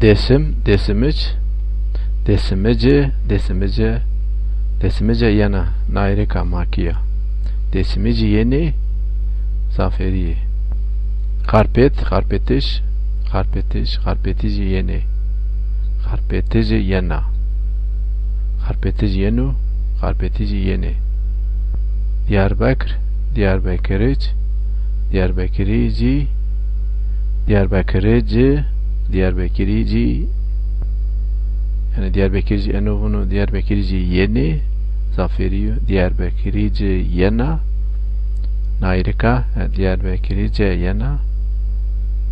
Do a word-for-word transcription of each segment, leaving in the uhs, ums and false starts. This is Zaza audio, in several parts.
Dêsim, Dêsimic, Dêsimici, Dêsimice, Dêsimice yena, nayirika makî ya. Dêsimicî yenê, zafêrî yê. Xarpêt, Xarpêtiş, Xarpêtiş, Xarpêticî yenê. Xarpêticî yena. Xarpêticî yeno, Xarpêticî yenê. Diyarbekir, Diyarbekiric, Diyarbekiricî, Diyarbekirici, Diyarbekiricî, yanî Diyarbekiricî eno vuno, Diyarbekiricî yenê, zafêrî yo, Diyarbekiricî yena, nayirika, e, Diyarbekiricî yena,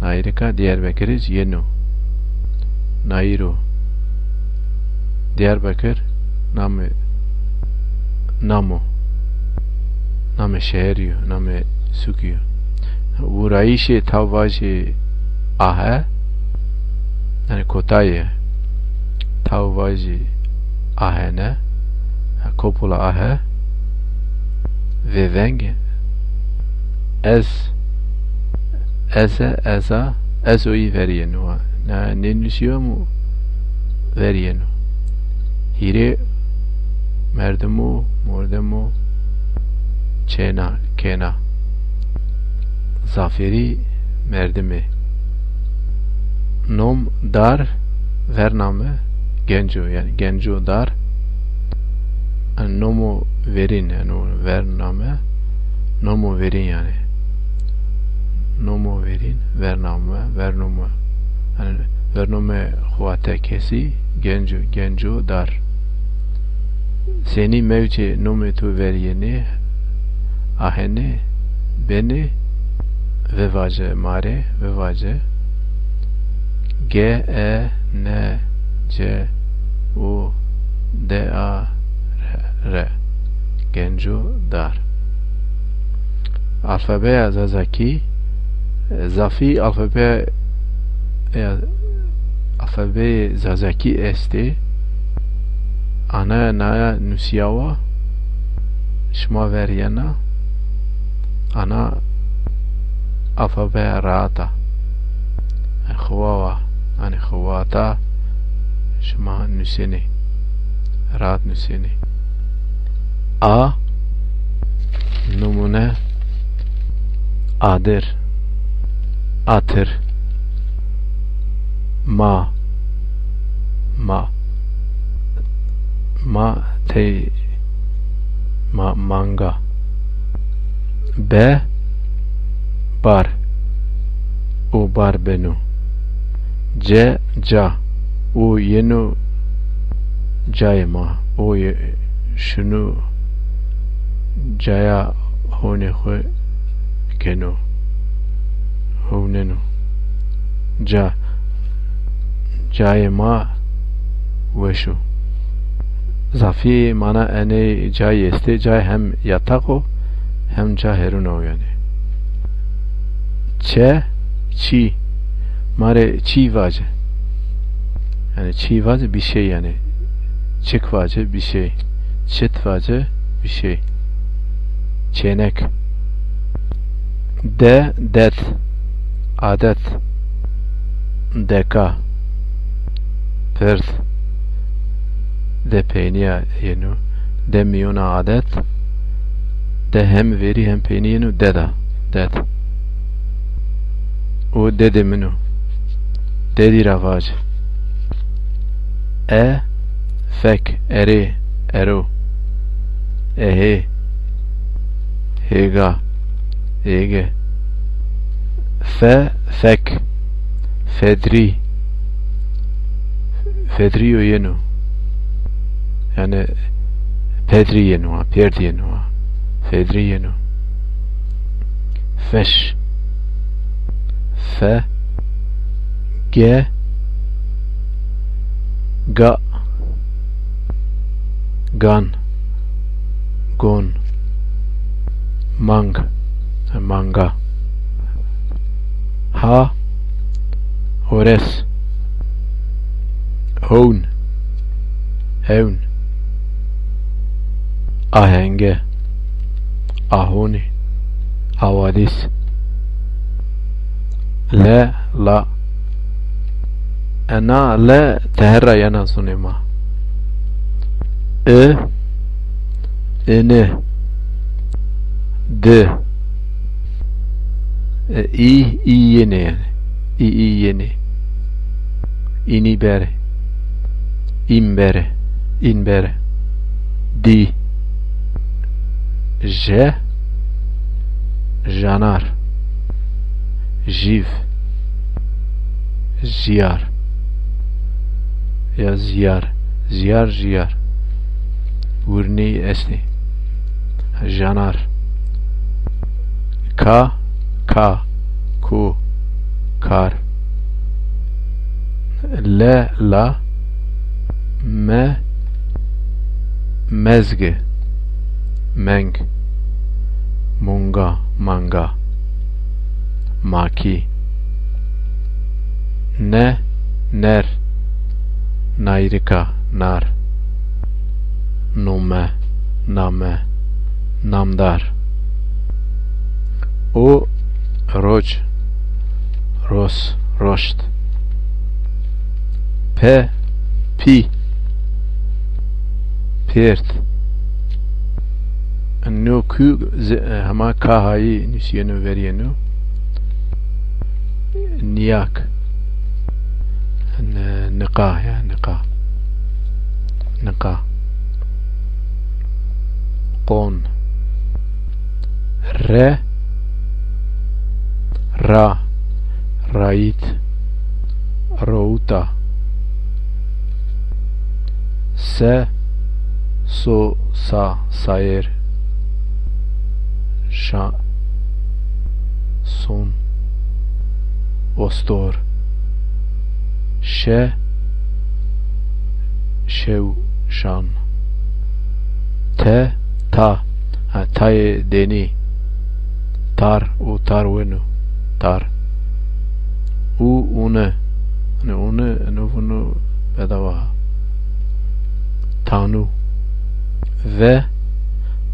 nayirika Diyarbekiric yeno. Nayîr o. Diyarbekir namê, nam o. Namê şeherî yo, namê sûkî yo. Vurayîşê taw vajî ahe, yanî kotayê taw vajî ahene, kopula ahe, vêveng, ez, eze, eza, ez oyî verîyeno. Na nênusîyo mu verîyeno. Hîrê merdimo, mordemo, çêna, kêna. Zafêrî merdimê. Nom dar, vername, genco, yanî genco dar. Yanî nomo verîn, yanî o vername, nomo verîn yanî. Nomo verîn, vername, vernome. Yanî vernome xwate kesî, genco, genco dar. Senî mewcê nomê to verîyenê, ahenê, benê, vivace ma rê, vivace. G, E, N, C, U, D, A, R, R. Genco dar. Alfabeya Zazakî, zafî alfabeya, ya, alfabeyê Zazakî estê. Ana naya nusîyawa, şima ver yena, ana alfabeya rahat a. Yanî xiwawa, yanî xiwata şima nusenê, rahat nusenê. A, numune, adir, atir, ma, ma, ma, tey, ma, manga. Be, bar, o bar beno. Ce, ca, o yeno cayê ma, o ye-, şino caya honê xwu keno, howneno. Ca, cayê ma weş o. Zafî mana enê cayê estê, cayê hem yataq o, hem ca herûna o yanî. Çe, çî. Ma rê çî vace. Yanî çî vace bir şey yanî. Çik vace bir şey. Çit vace bir şey. Çênek. De, det. Adet. Deka. Pird. De peynîya yeno. De mîyona adet. De hem verî hem peynî yeno deda. Ded. O dedê min o. Dedî ra vac. E, fek, erê, ero. Ehê. Hêga. Hêge. Fe, fek. Fedrî. Fedrîyo yeno. Yanî pedrî yeno ha, pêrdî yeno ha. Fedrî yeno. Feş. Fe, ge, ga, gan, gon, mang, manga. Ha, hores, hown, hewn, ahenge, ahonî, hawadîs. Le, la. Ena le teher ra yena zonê ma. I, ini, di, e, i, i yenê yanî. I, i yenê. Înî berê. În berê. În berê. Dî. Je, janar, jîv, jiyar, ya ziyar, ziyar, jiyar. Wirnî estê. Janar. Ka, ka, ku, kar. Le, la, me, mezgi, meng, munga, manga, makî, ne, ner, nayrika, nar, nume, name, namdar. O, roc, ros, roşt. Pe, pî, pêrt. No kû ze-, hema kahayî nusîyeno, verîyeno. Nîyak. Ni-, nika, ya nika. Nika. Qon. Re, ra, rayît, rowta. Se, so, sa, sayêr. Şa-, son, ostor. Şe, şew, şan. Te, ta, ha, tayê dênî. Tar, û tar weno. Tar. U, uni. Hani uni, ino vunu bedawa. Tanu. Ve,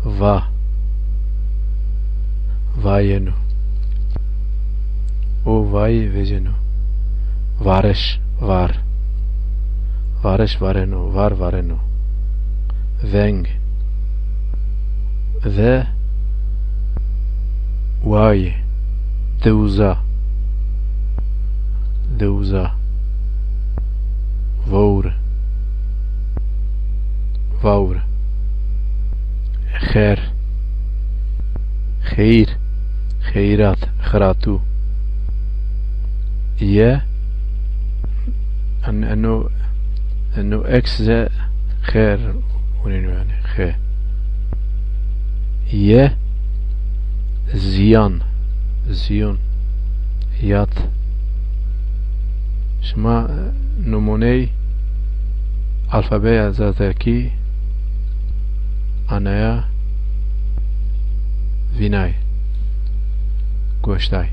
va. Vayenu. O vay vecenu. Varış, var. Varış varenu, var varenu. Veng. Ve way. Dewza. Dewza. Vowr. Vawr. Xer. Xeyr. Xeyrat. Xiratu. Ye. En-, eno, eno eks ze xer winîno yanî. Xe. Ye. Ziyan. Ziyon. Yat. Şima, e, numuney alfabeya Zazakî anaya vînay, goştay.